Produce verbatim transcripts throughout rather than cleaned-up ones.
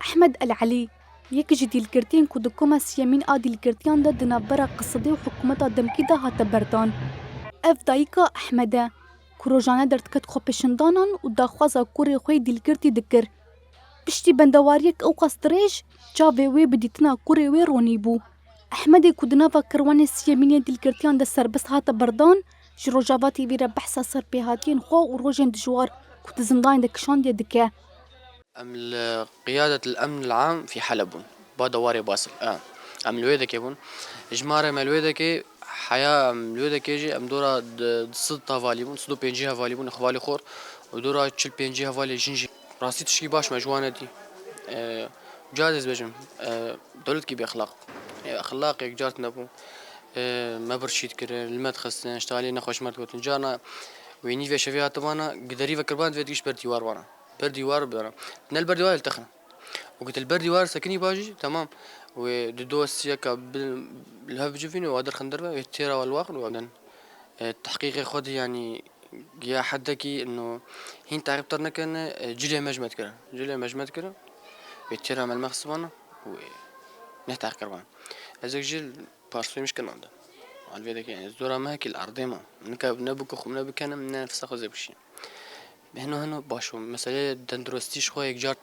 Ehmed El Elî, yek ji dîlgirtiyên ku di koma siyemîn a dîlgirtiyan de di navbera Qisidê û hikûmeta demkî de hate berdan. Ev dayika Ehmed e, ku rojane derdiket xwepêşandanan û daxwaza kurê xwe yê dîlgirtî dikir. Piştî bendewariyek ewqas dirêj, çavê wê bi dîtina kurê wê ronî bû. Ehmedê ku di nava kirwanê siyemîn yên dîlgirtiyan de serbest hate berdan, ji Rojava T V re behsa serpêhatiyên xwe û rojên dijwar ku di zindanê de kişandiye dike. Em li qiyadet el emn el am fî Heleb bûn. Ba dewarê Basel. E, em li wê dekê bûn. Ji ma re me li wê dekê heya em li wê dekê jî em dora di, di sed hevalî bûn, sed û pêncî hevalî bûn, xevalî xor. Û dora çil pêncî hevalê jin jî. Rastî tişkî baş me ji wan nedî. E, carê ez bêjim, e, dewletkî bêxlaq. E, exlaqek car tune bû. E, me birçî dikirin, li me dixistin, ji talê nexweş me digotin. Carna wê nîvê şevê hatibana, giderî vekirban divê digiş ber dîwar bana. Ber dîwar bana. Ne li ber dîwar li texin. Û ku tu li ber dîwar sekinî ba jî, temam. Wê di dosiyeka bi-, li hev bicivîne, wa derxin derve, wê têra wa li waxin, wa bidin. E, tehqîqê xwe de, yanî, giya heddekî, ino, hîn teqîb ter nekirine, e, cilê me ji me dikirin. Cilê me ji me dikirin. Wê têra me li me xistibana, wê neh teqîb kiribana. Ez ê jî Parsûyê min ji kin ande. Alvê dike, yani, zora me hekî li erdê ma. Nika ne bikixwim, ne bikenim, ne nefsa xwe zê bikişînim. Hino hino baş bûm. Meseleyê tenduristî ji xwe yekcar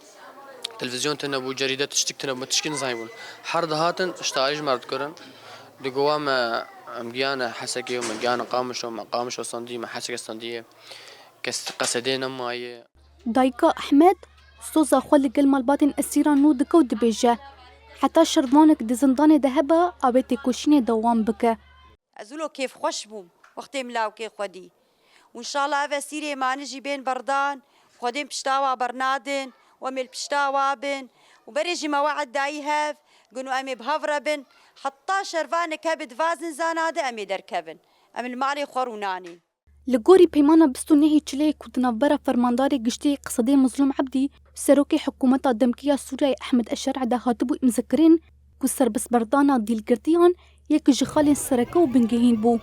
televîzyon tune bû, cerîde tiştik tune bû, me tişkî nizanîbûn. Her dihatin ji talî ji me re dikirin. Digowa me, em giyane Hesekê û me giyane Qamişo, me Qamişo standî, me Heseke standî ye. Kes Qesedê nemaye. Dayika Ehmed soza xwe li gel malbatên esîran nû dike û dibêje, heta şervanek di zindanê de hebe, a wê têkoşînê dewam bike. Ez wilo kêfxweş bûm wextê min lawkê xwe dî. Û înşallah ev esîrê mane jî bên berdan, Xwedê pişta wa bernadin, û em ê li pişta wa bin. Û berê jî me we'd dayî hev, gun û em ê bi hev re bin. Heta şervanek hebe di va zinzana de em ê derkevin. Em li malê xwe rûnanîn. Li gorî peymana bîst û nehê Çileyê ku di navbera Fermandarê Giştî Qisedê Mezlûm Ebdî û Serokê Hikûmeta Demkî ya Sûriyeyê Ehmed Eşer'e de hatibû îmzekirin, ku serbestberdana dîlgirtiyan yek ji xalên sereke û bingehîn bû.